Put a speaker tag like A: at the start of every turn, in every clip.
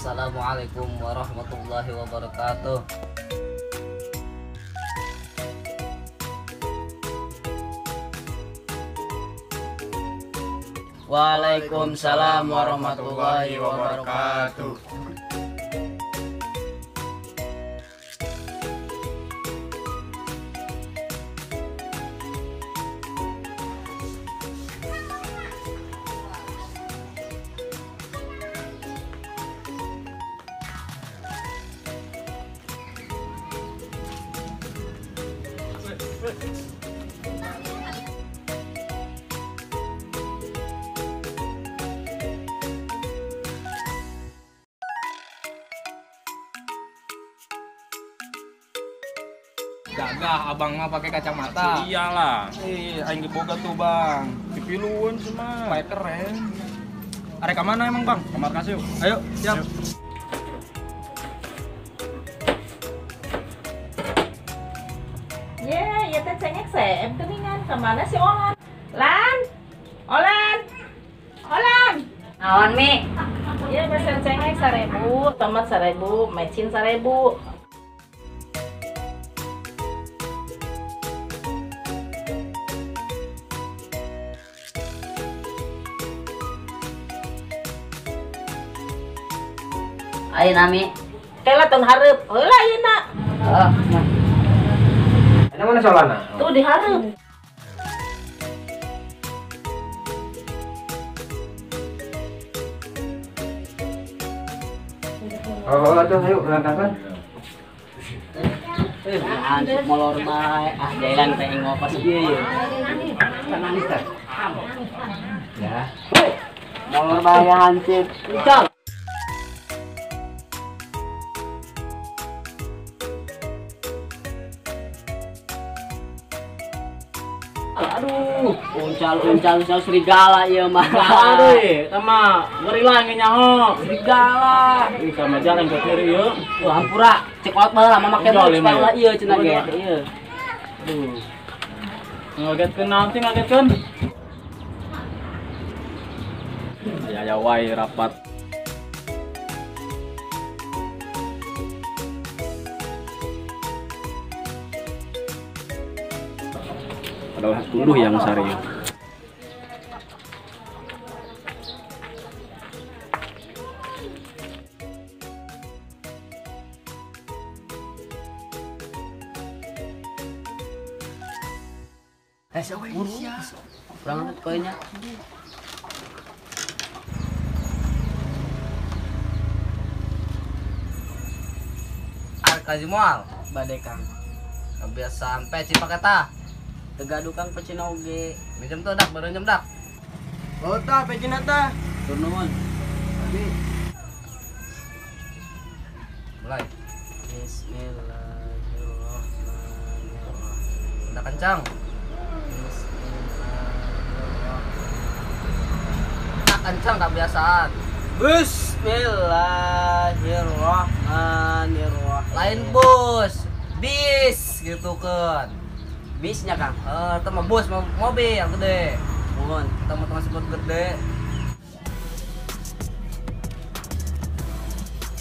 A: Assalamualaikum warahmatullahi wabarakatuh.
B: Waalaikumsalam warahmatullahi wabarakatuh.
C: Gagah abang mah pakai kacamata.
D: Iyalah.
C: Aing ge boga tuh, Bang.
D: Dipiluan cuma.
C: Supaya keren. Arek ka mana emang, Bang?
D: Ke markas yuk.
C: Ayo, siap.
E: Ya, ya teh cengek seem geuningan. Ka mana si Olan? Lan. Olan. Olan.
F: Naon, Mi?
E: Ya, pesen cengek 1000, tomat 1000, mecin 1000.
F: Ayo nami.
E: Kela tong hareup. Heula ayeuna.
F: Heeh, nah.
G: Ini mana solana?
E: Tuh di hareup.
G: Oh, tuh ayo berangkatkan.
F: Hansip molor bae. Ah, jalan teh ngopas ieu ye.
G: Nangis teh. Ya.
F: Molor bae hansip. Ucal. Aduh, uncal-uncal serigala ieu mah.
C: Serigala deui, eta mah gorila ge nyaho.
F: Serigala.
C: Ih, sama jalan ke kiri ieu.
F: Tuh hampura, cek kolot baheula mah make baju ieu cenah ge. Ieu.
C: Aduh. Ngagetkeun naon sih ngagetkeun? Ya ya wae rapat.
D: Adalah tunduh yang sari.
F: Kurang koinnya.
A: Arek moal
F: bade Kang.
A: Biasa sampai cipak eta.
F: Tegadu Kang pecina oge.
A: Minjem tuh dak, baru minjem dak.
B: Oh tah pecina tah.
F: Tur nuhun.
B: Abi.
A: Mulai.
F: Bismillahirrahmanirrahim.
A: Udah kencang.
F: Bismillahirrahmanirrahim.
A: Tak kencang kebiasaan.
F: Bismillahirrahmanirrahim.
A: Lain bus, bis gitu kan.
F: Bisnya Kang?
A: Itu mah bus, mobil yang gede.
F: Mohon,
A: kita mau teman sebut gede.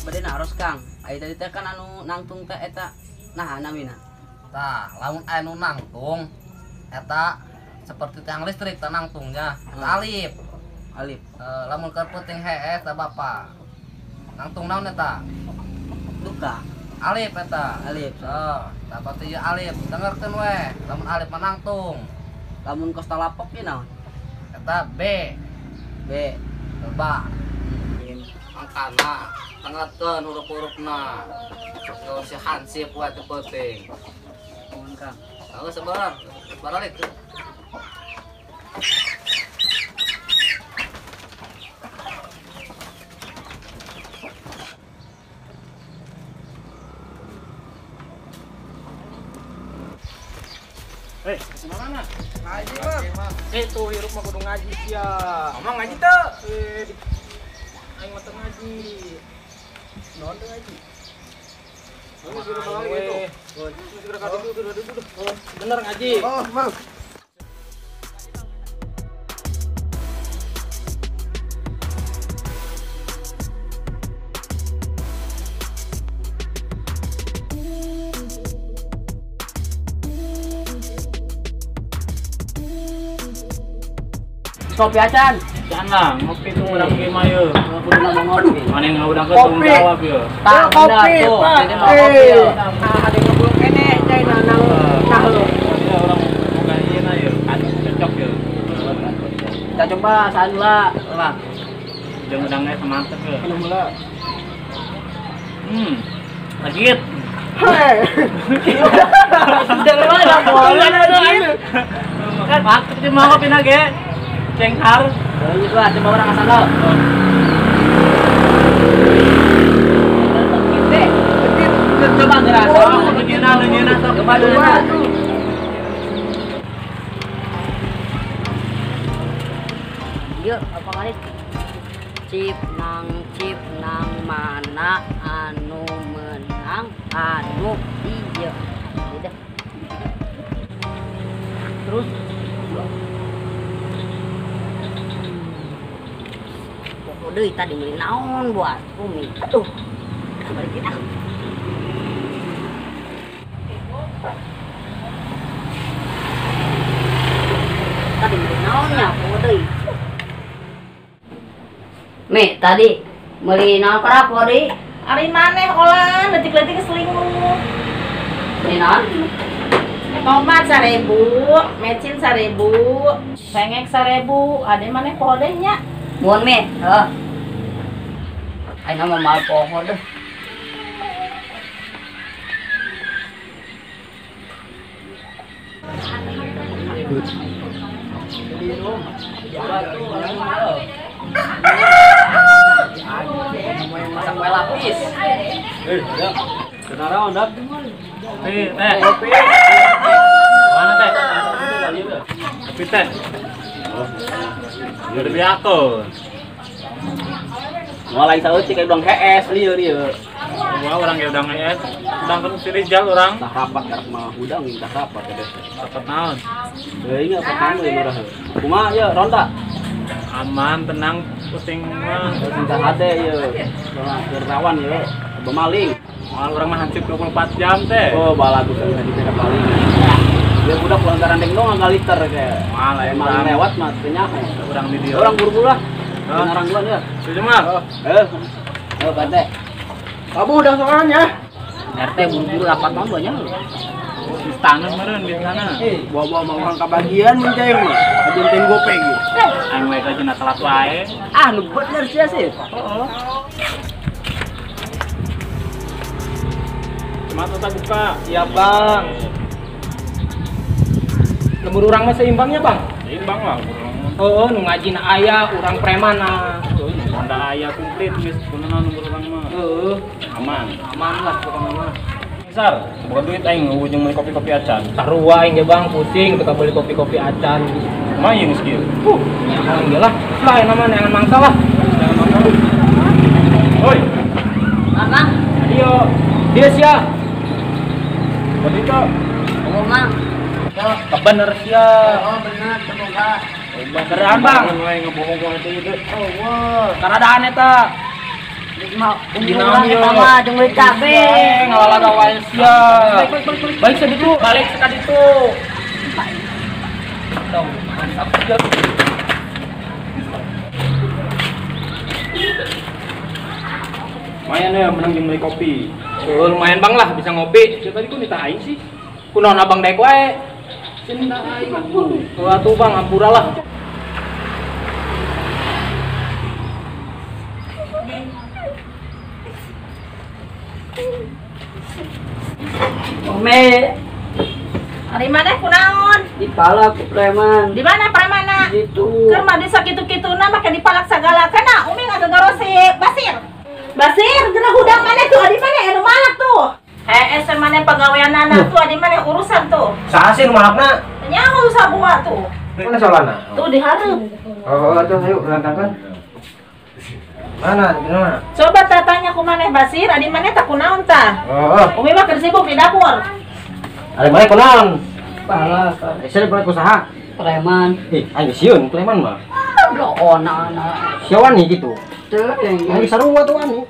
F: Bade naros Kang, aya tadi teh kan anu nangtung teh eta nah namina.
A: Tah, lamun anu nangtung eta seperti tiang listrik teh nangtungnya, eta alif.
F: Alif.
A: Lamun keur peuting hees teh bapak. Nangtung naon eta?
F: Duka.
A: Alif eta.
F: Alif.
A: Heeh, tah pati ieu alif, dengerkeun we. Lamun alif mah nangtung.
F: Lamun kos talapok ieu naon?
A: Eta B.
F: B.
A: Ba. Angkana tengetkeun huruf-hurufna. Tuh si hansip wae teu peuting.
F: Nuhun Kang.
A: Heuh sabar. Baralik.
C: Kemana?
B: Ngaji, Bang.
C: Tuh hirup mah kudu ngaji sia.
B: Ngomong ngaji teu?
C: Aing mah teu ngaji.
B: Naon teu ngaji?
C: Bener ngaji.
B: Oh, Bang.
F: Kopi acan.
C: Can lah, ngopi tuh urang ge mah yeuh.
F: Kudu ngopi.
C: Mana ngahudangkeun tanggung jawab yeuh.
F: Tah,
B: kopi,
F: tuh.
B: Pak.
F: Jadi mau kopi yeuh.
B: Ada ngobrol keneh cai nanang tah lo.
C: Ya urang boga ieu na yeuh. Anu cocok yeuh.
F: Kita coba saan lah.
C: Lah. Jeung udangnya semantep yeuh.
B: Anu mula.
C: Legit.
B: Hei.
F: Sudah mana boleh.
C: Kan mantep sih mau kopi na ge. Cenghar.
F: Lanjut lah, coba orang asal lo. Coba ngerasa.
C: Nyeuna sok.
F: Coba dulu. Yuk, apa kali? Cip nang mana anu menang anu iya. Udah. Terus deui tadi meuli naon buat umi. Aduh. Balik kita. Tadi meuli naon nya poho deui. Mi, tadi meuli naon karapo deui?
E: Ari maneh olan leutik-leutik selingkuh.
F: Meuli naon?
E: Tomat 1000, mecin 1000, sengek 1000, ade maneh poho deui nya.
F: Muhun Mi, heuh. Aing mah moal poho deh. Masak kue lapis.
D: Ya. Kenaraon, Dak?
C: Kopi, teh. Kopi. Mana teh? Kopi teh. Udah biako.
D: Mulai saeutik kayak udang hees lieur ieu.
C: Wah, urang ge udang hees. Udang kan si Rizal urang.
D: Tah rapat karek mah udang tah rapat teh.
C: Rapat naon?
D: Deui nya rapat naon murah. Kumaha ieu ronda?
C: Aman, tenang, pusing mah.
D: Tah hade ieu. Keur rawan ieu, bemaling.
C: Moal urang mah hansip 24 jam teh.
D: Oh, balagus tadi teh paling. Ya budak lantaran deng dong enggak liter kayak.
C: Moal
D: emang lewat mah teu nyaho.
C: Urang di dieu.
D: Urang buru-buru lah. Orang duluan ya.
C: Setuju mah.
F: Pak RT.
B: Kamu udah soalnya.
F: RT buru-buru rapat mah banyak.
C: Di tangan meureun di sana.
B: Bawa-bawa mau orang kebagian mun cai mah. Ajentin gope gitu.
C: Aing we ka telat wae.
F: Ah, nu bener sia sih.
C: Heeh. Cuma tetap buka.
B: Iya, Bang. Lembur urang mah seimbangnya, Bang?
C: Seimbang lah.
B: Heeh, nu ngajina aya, urang preman ah.
C: Honda aya komplit geus kunaon lembur urang mah.
B: Heeh,
D: aman.
B: Aman lah pokokna mah.
D: Besar, boga duit aing ujung meuli kopi-kopi acan.
B: Sarua aing ge Bang, pusing teu beli kopi-kopi acan.
D: Lumayan geus kieu.
B: Nyaho ge lah. Lah ayeuna mah neangan mangsa lah.
D: Neangan mangsa. Oi.
F: Mang.
B: Ayo, dia sia.
D: Kopi teu.
F: Oh, Mang.
B: Bener sia.
F: Oh, bener, semoga.
B: Beneran, Bang.
D: Ngebohong ka teh ieu.
F: Oh, wah.
B: Karadaan eta.
F: Mah urang eta mah jeung meuli cabe.
B: Ngalalaga wae sia. Balik saditu, balik sakaditu. Tong, mantap sia.
D: Lumayan ya menang jeung meuli kopi.
B: Oh, lumayan Bang lah bisa ngopi. Sia tadi ku nita aing sih. Kunaon abang daek wae. Cinta aing. Wah tuh Bang, ampura lah.
F: Ome.
E: Ari maneh kunaon?
F: Dipalak ku preman.
E: Di mana premana?
F: Gitu.
E: Keur mah desa kitu-kituna make dipalak sagala kana Umi ngagegoro si Basir. Basir, geuna hudang maneh tuh adi maneh anu malak tuh. Hees maneh pagaweanana tuh adi maneh urusan tuh.
G: Saha sih nu malakna?
E: Nyaho sabua tuh.
G: Mana solana?
E: Tuh di hareup.
G: Oh, tuh ayo berangkatkan. Mana? Mana?
E: Coba tanya ku maneh Basir, adi maneh tak kunaon tah?
G: Oh.
E: Umi mah keur sibuk di dapur.
G: Ari maneh kunaon?
F: Palak.
G: Sia dipalak ku saha?
F: Preman.
G: Ih, aing sieun preman mah.
F: Bloona.
G: Sia wani gitu.
F: Teu.
G: Aing sarua tuh wani.